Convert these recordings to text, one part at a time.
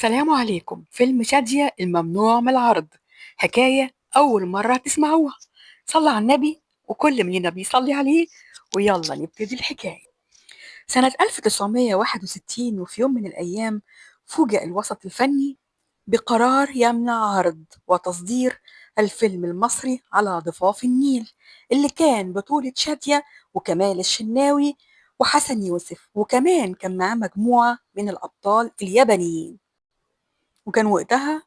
سلام عليكم. فيلم شادية الممنوع من العرض، حكاية أول مرة تسمعوها. صلى على النبي وكل مننا بيصلي عليه، ويلا نبتدي الحكاية. سنة 1961 وفي يوم من الأيام فوجئ الوسط الفني بقرار يمنع عرض وتصدير الفيلم المصري على ضفاف النيل، اللي كان بطولة شادية وكمال الشناوي وحسن يوسف، وكمان كان معاه مجموعة من الأبطال اليابانيين. وكان وقتها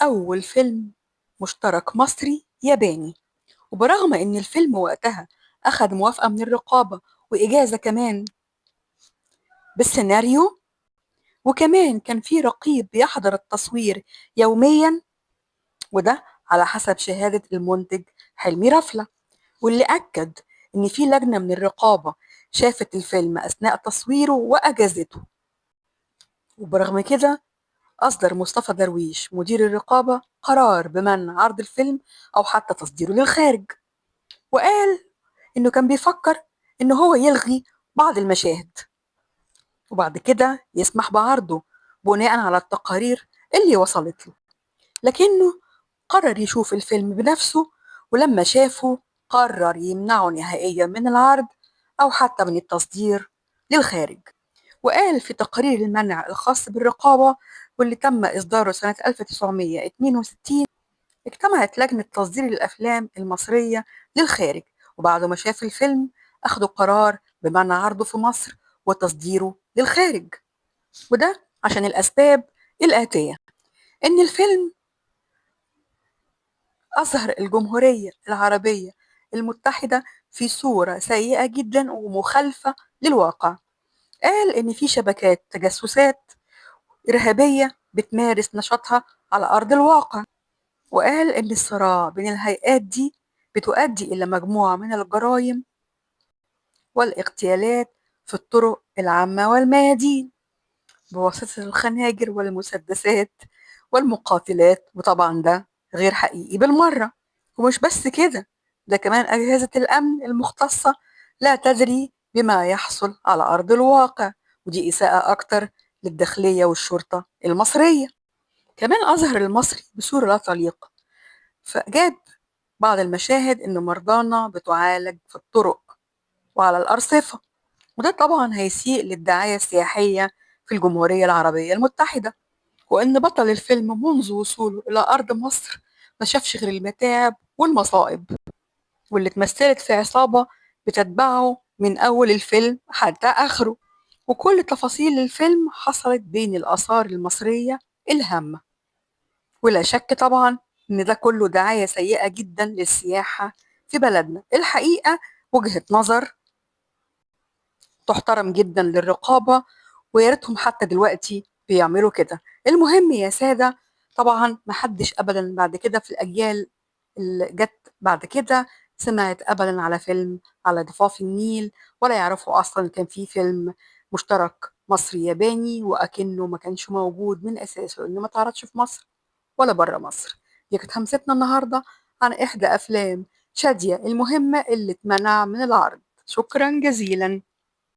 أول فيلم مشترك مصري ياباني. وبرغم إن الفيلم وقتها أخذ موافقة من الرقابة وإجازة كمان بالسيناريو، وكمان كان في رقيب بيحضر التصوير يوميا، وده على حسب شهادة المنتج حلمي رفلة، واللي أكد إن في لجنة من الرقابة شافت الفيلم أثناء تصويره وأجازته. وبرغم كده أصدر مصطفى درويش مدير الرقابة قرار بمنع عرض الفيلم أو حتى تصديره للخارج، وقال إنه كان بيفكر إنه هو يلغي بعض المشاهد وبعد كده يسمح بعرضه بناء على التقارير اللي وصلت له، لكنه قرر يشوف الفيلم بنفسه، ولما شافه قرر يمنعه نهائيا من العرض أو حتى من التصدير للخارج. وقال في تقرير المنع الخاص بالرقابة واللي تم إصداره سنة 1962: اجتمعت لجنة تصدير الأفلام المصرية للخارج، وبعد ما شاف الفيلم أخدوا قرار بمنع عرضه في مصر وتصديره للخارج، وده عشان الأسباب الآتية: إن الفيلم أظهر الجمهورية العربية المتحدة في صورة سيئة جدا ومخالفة للواقع. قال إن في شبكات تجسسات إرهابية بتمارس نشاطها على أرض الواقع، وقال إن الصراع بين الهيئات دي بتؤدي إلى مجموعة من الجرائم والاغتيالات في الطرق العامة والميادين بواسطة الخناجر والمسدسات والمقاتلات، وطبعا ده غير حقيقي بالمرة. ومش بس كده، ده كمان أجهزة الأمن المختصة لا تدري بما يحصل على أرض الواقع، ودي إساءة أكتر للداخلية والشرطة المصرية. كمان أظهر المصري بصورة لا تليق، فجاب بعض المشاهد إن مرضانا بتعالج في الطرق وعلى الأرصفة، وده طبعا هيسيء للدعاية السياحية في الجمهورية العربية المتحدة. وإن بطل الفيلم منذ وصوله إلى أرض مصر ما شافش غير المتاعب والمصائب، واللي اتمثلت في عصابة بتتبعه من أول الفيلم حتى آخره، وكل تفاصيل الفيلم حصلت بين الآثار المصرية الهامة. ولا شك طبعا إن ده كله دعاية سيئة جدا للسياحة في بلدنا. الحقيقة وجهة نظر تحترم جدا للرقابة، ويا ريتهم حتى دلوقتي بيعملوا كده. المهم يا سادة، طبعا محدش أبدا بعد كده في الأجيال اللي جت بعد كده سمعت أبدا على فيلم على ضفاف النيل، ولا يعرفوا أصلا كان في فيلم مشترك مصري ياباني، وأكنه ما كانش موجود من أساسه، لأنه ما اتعرضش في مصر ولا بره مصر. دي كانت همستنا النهاردة عن إحدى أفلام شادية المهمة اللي اتمنع من العرض. شكرا جزيلا.